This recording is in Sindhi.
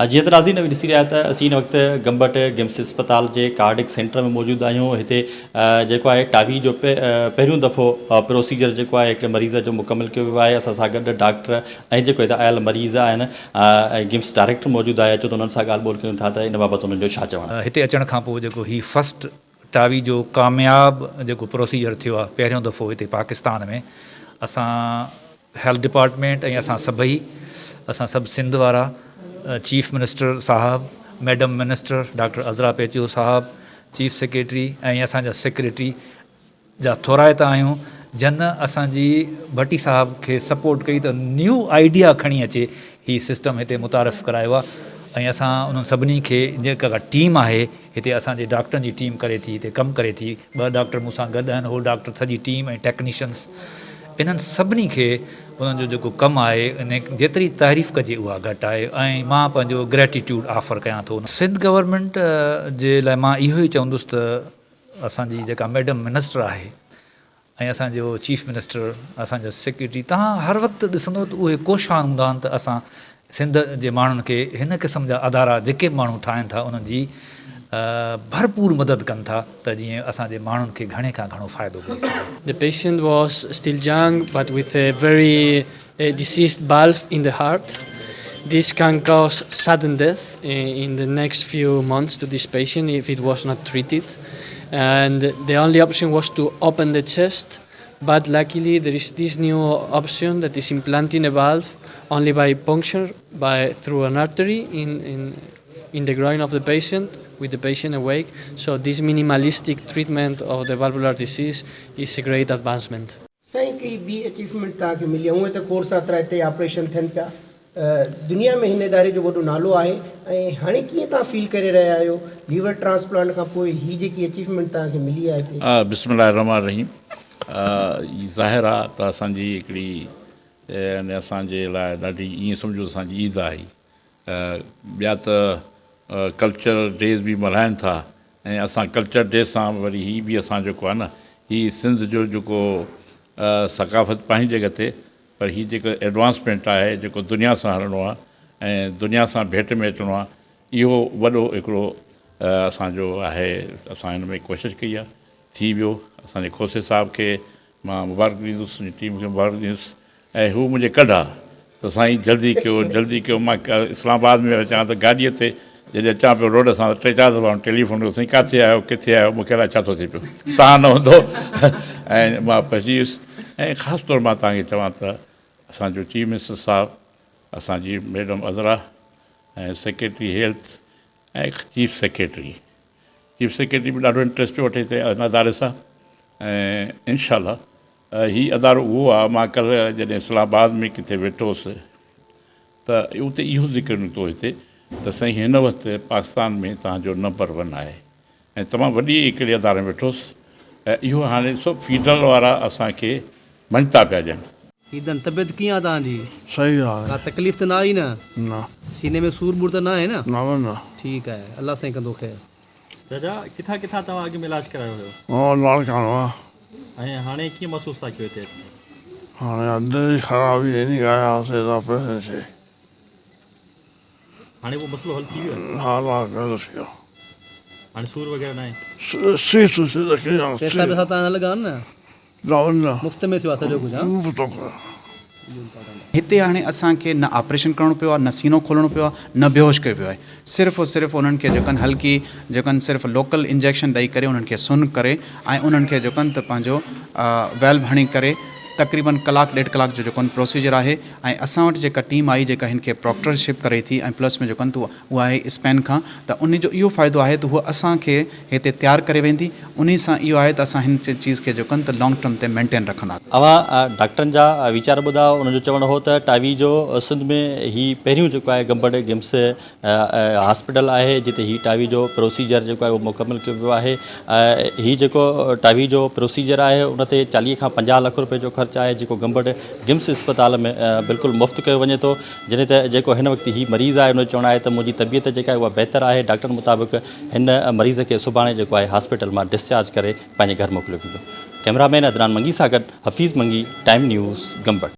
جيئن ته ناظرين اوهين ڏسي رهيا آهيو ته اسين هن وقت گمبٽ گمس اسپتال جي ڪارڊڪ سينٽر ۾ موجود آهيون هتي جيڪو آهي ٽاوي جو پهريون دفعو پروسيجر جيڪو آهي هڪڙي مريض جو مڪمل ڪيو ويو آهي اسان سان گڏ ڊاڪٽر ۽ جيڪو هتي آيل مريض آهن ۽ گمس ڊائريڪٽر موجود آهي اچو ته انهن سان ڳالهه ٻولهه ڪيون ٿا ته ان بابت انهن جو ڇا چوڻ آهي. هتي اچڻ کان پوء جيڪو هي فرسٽ ٽاوي جو ڪامياب جيڪو پروسيجر ٿيو آهي پهريون دفعو هتي پاڪستان ۾ اسان هيلٿ ڊپارٽمينٽ ۽ اسان سڀئي اسان سڀ سنڌ وارا چيف منسٽر صاحب madam minister doctor Azra Pechuho صاحب چيف سيڪريٽري ۽ اسان جا سيڪريٽري جا ٿورائتا آهيون جن اسان جي ڀٽي صاحب کي سپورٽ ڪئي ته نيو آئيڊيا کڻي اچي هي سسٽم هتي متعارف ڪرايو آهي ۽ اسان انهن سڀني کي جيڪا ٽيم آهي هتي اسان جي ڊاڪٽرن جي ٽيم ڪري ٿي هتي ڪم ڪري ٿي ٻه ڊاڪٽر مون سان گڏ آهن هو ڊاڪٽر سڄي ٽيم ۽ ٽيڪنيشنس انهن سڀني کي انهن جو جيڪو ڪم آهي ان جيتري تعريف ڪجي اها گهٽ آهي ۽ مان پنهنجو گريٽيٽيوڊ آفر ڪيان ٿو. سنڌ گورنمينٽ جي لاء مان اهو ئي چوندس ته اسان جي جيڪا ميڊم منسٽر آهي ۽ اسان جو چيف منسٽر اسان جا سيڪريٽري توهان هر وقت ڏسندو ته اهي ڪوشان هوندا آهن ته اسان سنڌ جي ماڻهن کي هن قسم جا ادارا جيڪي به ماڻهو ٺاهن ٿا انهن جي ڀرپور مدد ڪن ٿا ته جيئن اسان جي ماڻهن کي گهڻي کان گهڻو فائدو ملي سگهي. The patient was still young but with a very diseased valve in the heart. This can cause sudden death in the next few months to this patient if it was not treated and the only option was to open the chest but luckily there is this new option that is implanting a valve only by puncture by through an artery in in in the groin of the patient with the patient awake so this minimalistic treatment of the valvular disease is a great advancement. سائين ڪهڙي ٻي اچيومينٽ توهان کي ملي هونئن ته کوڙ ساترا هتي آپريشن ٿين پيا دنيا ۾ هن اداري جو وڏو نالو آهي ۽ هاڻي ڪيئن توهان فيل ڪري رهيا آهيو ليور ٽرانسپلانٽ کان پوء هي جيڪي اچيومينٽ توهان کي ملي آهي هتي. بسم الله الرحمٰن الرحيم ظاهر آ ته اسان جي هڪڙي يعني اسان جي لاء ڏاڍي ائين سمجهو اسان جي عيد آهي ٻيا ته ڪلچرل ڊيز به ملهائن ٿا ۽ اسان ڪلچر ڊي سان وري هي به اسان جيڪو آهي نه هي سنڌ جو جيڪو ثقافت پنهنجي جڳهه تي پر هي جيڪو ايڊوانسمينٽ آهي جيڪو دنيا سان هلڻو آهي ۽ دنيا سان ڀيٽ ۾ اچڻو آهي اهو وڏو هڪڙو اسان جو آهي اسان هن ۾ ڪوشش ڪئي آهي ٿي ويو اسان جي کوسي صاحب کي مان مبارڪ ڏيندس ان ٽيم کي مبارڪ ڏيندس ۽ هو منهنجي ڪڍ آ ته سائين جلدي ڪيو جلدي ڪيو مان اسلام آباد ۾ اچان ته گاڏيء تي جڏهن اچان پيو روڊ سان ته ٽي چار دفعا هن ٽيليفون ڪيو سائين ڪاٿي آهيو ڪٿي آهيو مون کي الائي ڇا ٿو ٿئي پيو تان نه هوندو ۽ مان پهچي ويس ۽ خاص طور مان توهان کي چوان ته اسان جو چيف منسٽر صاحب اسان جي madam Azra ۽ secretary health ۽ chief secretary chief secretary به ڏاڍو انٽريسٽ پيو وٺي هتي ان اداري سان ۽ انشاء الله هي ادارو اهو آهي مان ڪلهه جڏهن اسلام آباد ۾ ڪٿي ويٺو هوس ته اتي اهو ذڪر نڪتو هتي ته سائين هن وقت پاڪستان ۾ توهان جو نمبر ون آهي ۽ تمام وڏي هڪڙي اداري ۾ ويٺو هوس ۽ اهو هاڻي ڏسو فيڊرل وارا اسان کي مڃتا پيا ڏين. عيدن طبيعت ڪيئن آ توهان جي؟ صحيح آهي. ڪا تڪليف ته نه آئي نه؟ نه. سيني ۾ سور ٻور ته نه آهي نه؟ نه نه. ٺيڪ آهي الله سائين ڪندو خير. چاچا ڪٿان ڪٿان توهان اڳ ۾ علاج ڪرايو هيو؟ ها لاڙڪاڻو آ. ۽ هاڻي ڪيئن محسوس ٿا ڪيو هتي اچي؟ هاڻي دل جي خرابي انهي کان آيا هئاسين ته آپريشن ٿئي. هاڻي اهو مسئلو حل ٿي ويو آهي؟ ها الله ڪري ٿي ويو. هاڻي سور وغيره ناهي؟ سي سي سي ته ڪيئن پئسا پئسا تان نه لڳا آهن نه؟ نه نه. مفت ۾ ٿيو آهي سڄو ڪجهه ها؟ مفت ۾. هتي هاڻي اسان کي نه آپريشن ڪرڻو پيو آهي نه سينو کولڻو پيو آهي نه بيهوش ڪيو ويو آهي صرف اور صرف انهن کي جيڪن هلڪي جيڪن صرف لوڪل انجيڪشن ڏئي ڪري انهن کي سن ڪري ۽ انهن کي جيڪن ته پنهنجو ويلو هڻي ڪري تقريبن ڪلاڪ ڏيڍ ڪلاڪ جو جيڪو پروسيجر آهي ۽ اسان وٽ جيڪا ٽيم آئي جيڪا هن کي پراڪٽر شپ ڪري ٿي ۽ پلس ۾ جيڪو آهن اها آهي اسپين کان ته انهي جو اهو فائدو آهي ته هوء اسان کي هتي تيار ڪري ويندي انهي سان اهو آهي ته اسان هن چيز کي جيڪو آهن ته لانگ ٽرم تي مينٽين رکنداسين. اوهان ڊاڪٽرن جا ويچار ٻڌا انهن جو چوڻ هو ته ٽائوي جو سنڌ ۾ هي پهريون جيڪو آهي گمبٽ گمس هاسپيٽل آهي جتي هي ٽائوي جو پروسيجر جيڪو آهي اهو مڪمل ڪيو ويو آهي هي جيڪو ٽائوي جو پروسيجر آهي ان تي 40 کان 50 لک روپين جو خرچ آهي جيڪو گمبٽ گمس اسپتال ۾ بلڪل مفت ڪيو وڃي ٿو جڏهن ته جيڪو هن وقت هي مريض آهي ان جو چوڻ آهي ته منهنجي طبيعت جيڪا آهي اها بهتر آهي ڊاڪٽرن مطابق هن مريض کي سڀاڻي جيڪو آهي هاسپيٽل مان ڊسچارج ڪري پنهنجي گهر موڪليو ويندو ڪئميرا مين عدنان منگي سان گڏ حفيظ منگي ٽائيم نيوز گمبٽ.